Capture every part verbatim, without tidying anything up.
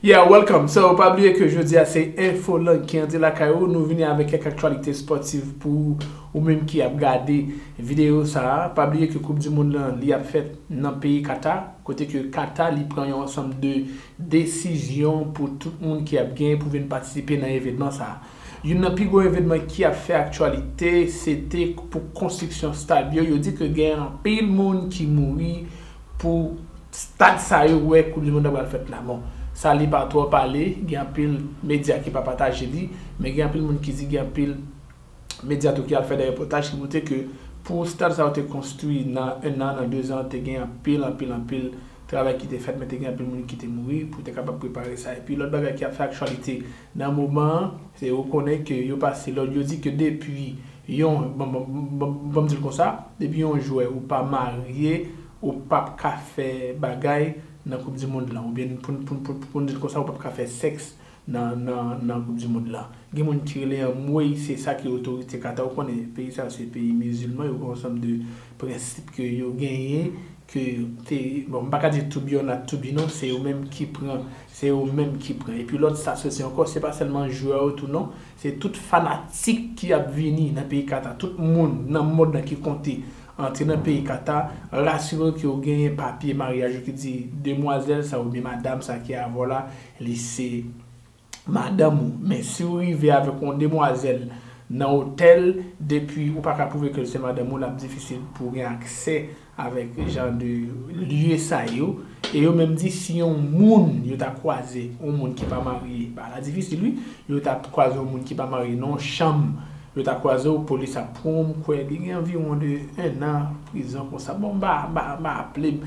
Yeah, welcome. So, pa bliye ke jodi a se Enfo Lang ki antre lakay ou. Nou vini avèk kèk aktyalite spòtiv pou ou menm ki ap gade videyo sa a. Pa bliye ke Koup di Mond lan, li ap fèt nan peyi Kata, kote ke Kata, li pran yon ansanm de desizyon pou tout moun ki ap gen pou vin patisipe nan evènman sa a. Youn nan pi gwo evènman ki ap fè aktyalite, se te pou konstriksyon stad yo. Yo di ke gen anpil moun ki mouri pou stad sa yo wè Koup di Mond nan pral fèt la. Bon, sa li pa twò pale, gen anpil medya ki pa pataje li, men gen anpil moun ki di gen anpil medya tou ki al fè de repòtaj ki montre ke pou stad sa yo te konstwi nan en an, nan de zan, te gen anpil, anpil, anpil travay ki te fèt, men te gen anpil moun ki te mouri pou te kapab prepare sa. Epi lòt bagay ki ap fè aktyalite nan moman an, se yo konnen ke yo pase lòd, yo di ke depi yon, bon, bon, bon, bon, bon, m di l konsa, depi yon jwè ou pa marye, ou p ap ka fè bagay nan Koup di Mond lan. Oubyen pou, pou, pou, pou n di l konsa, ou p ap ka fè sèks nan, nan, nan Koup di Mond lan. Gen moun ki rele anmwey, se sa ke otorite Kata, ou konnen, peyi sa se peyi mizilman, yo gen yon ansanm de prensip ke yo genyen, ke te, bon, m pa ka di to be or not to be non, se yo menm ki pran, se yo menm ki pran. Epi lòt sa soti ankò, se pa sèlman jwè yo tou non, se tout fanatik ki ap vini nan peyi Kata, tout moun nan mond lan ki konte antre nan peyi Kata, rasire w ke w genyen papye maryaj ou ki di demwazèl sa oubyen madam sa ki avè w la, li se madanm ou. Men si w rive avèk yon demwazèl nan otèl, depi ou pa ka pwouve ke l se madanm ou, l ap difisil pou w gen aksè avèk jan de lye sa yo. E yo menm di si yon moun, yo ta kwaze yon moun ki pa marye, bagay la difisil wi, yo ta kwaze yon moun ki pa marye nan yon chanm, yo ta kwaze w, polis ap pran w, m kwè li gen anviwon de en an prizon konsa. Bon, m pa, m pa, m pa aple m.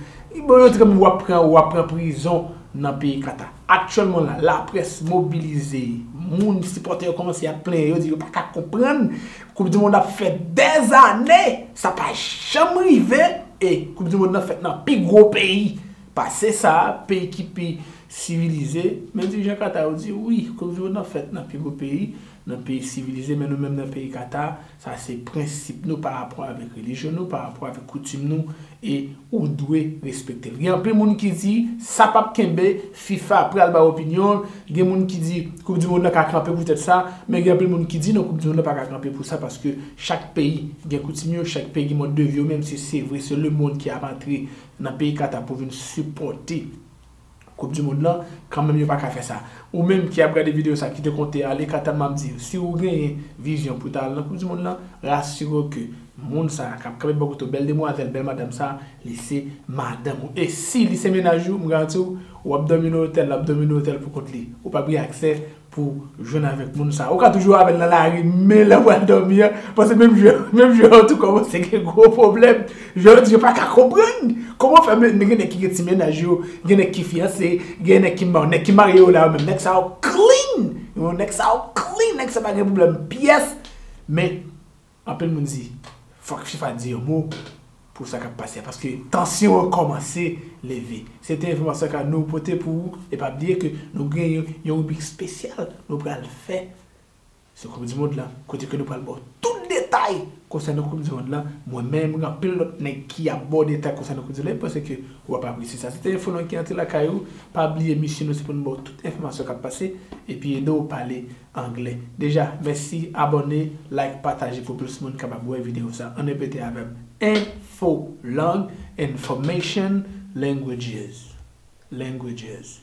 Bon, yo di kanmenm w ap pran, w ap pran prizon nan peyi Kata. Aktyèlman la, laprès mobilize, moun, sipòtè yo kòmanse ap plenyen, yo di yo pa ka konprann Koup di Mond ap fè dèzane, sa pa janm rive, e Koup di Mond nan fèt nan pi gwo peyi. Pase sa, peyi ki pi sivilize, men dirijan Kata yo di wi, Koup di Mond nan fèt nan pi gwo peyi, nan peyi sivilize, men nou menm nan peyi Kata, sa se prensip nou pa rapò avèk relijyon nou, pa rapò avèk koutim nou, e ou dwe respekte l. Gen anpil moun ki di sa p ap kenbe, fifa pral bay opinyon l, gen moun ki di Koup di Mond nan ka kanpe poutèt sa, men gen anpil moun ki di non, Koup di Mond nan pa ka kanpe pou sa, paske chak peyi gen koutim yo, chak peyi gen mòd de vi yo, menm si se vre se lemonn ki ap antre nan peyi Kata pou vin sipòte Koup di Mond lan, kanmenm yo pa ka fè sa. Ou menm ki ap gade videyo sa, ki te konte ale Kata, m ap di w, si w genyen vizyon pou w ta al nan Koup di Mond lan, rasire w ke moun sa a k ap kanpe bò kote w, bèl demwazèl, bèl madanm sa a, li se madanm ou. E si li se mennaj ou, m garanti w, w ap dòmi nan otèl, l ap dòmi nan otèl pou kont li. Ou p ap gen aksè pou w jwenn avèk moun sa a. Ou ka toujou avè l nan lari, men lè w pral dòmi an, paske menm jwè, menm jwè yo tou kòmanse gen gwo pwoblèm. Jwè yo di yo pa ka konprann kòman fè men, men gen nèg ki gen ti mennaj yo, gen nèg ki fiyanse, gen nèg ki ma-, nèg ki marye yo la yo menm. Nèg sa yo clean. Yo, nèg sa yo clean, nèg sa pa gen pwoblèm pyès. Men anpil moun di, fòk fifa di yon mo pou sa k ap pase a, paske tansyon an kòmanse leve. Se te enfòmasyon ke nou pote pou ou, e pa bliye ke nou gen yon, yon ribrik espesyal nou pral fè sou Koup di Mond lan, kote ke nou pral ba w tout detay konsènan Koup di Mond lan. Mwen menm, gen anpil lòt nèg ki ap ba w detay konsènan Koup di Mond lan, e m panse ke w ap apresye sa. Se te Enfo Lang ki antre lakay ou, pa bliye misyon nou se pou nou ba w tout enfòmasyon k ap pase, epi ede w pale anglè. Deja, mèsi, abòne, like, pataje pou plis moun kapab wè videyo sa. Ann repete avè m. Enfo Lang, information, languages. Languages.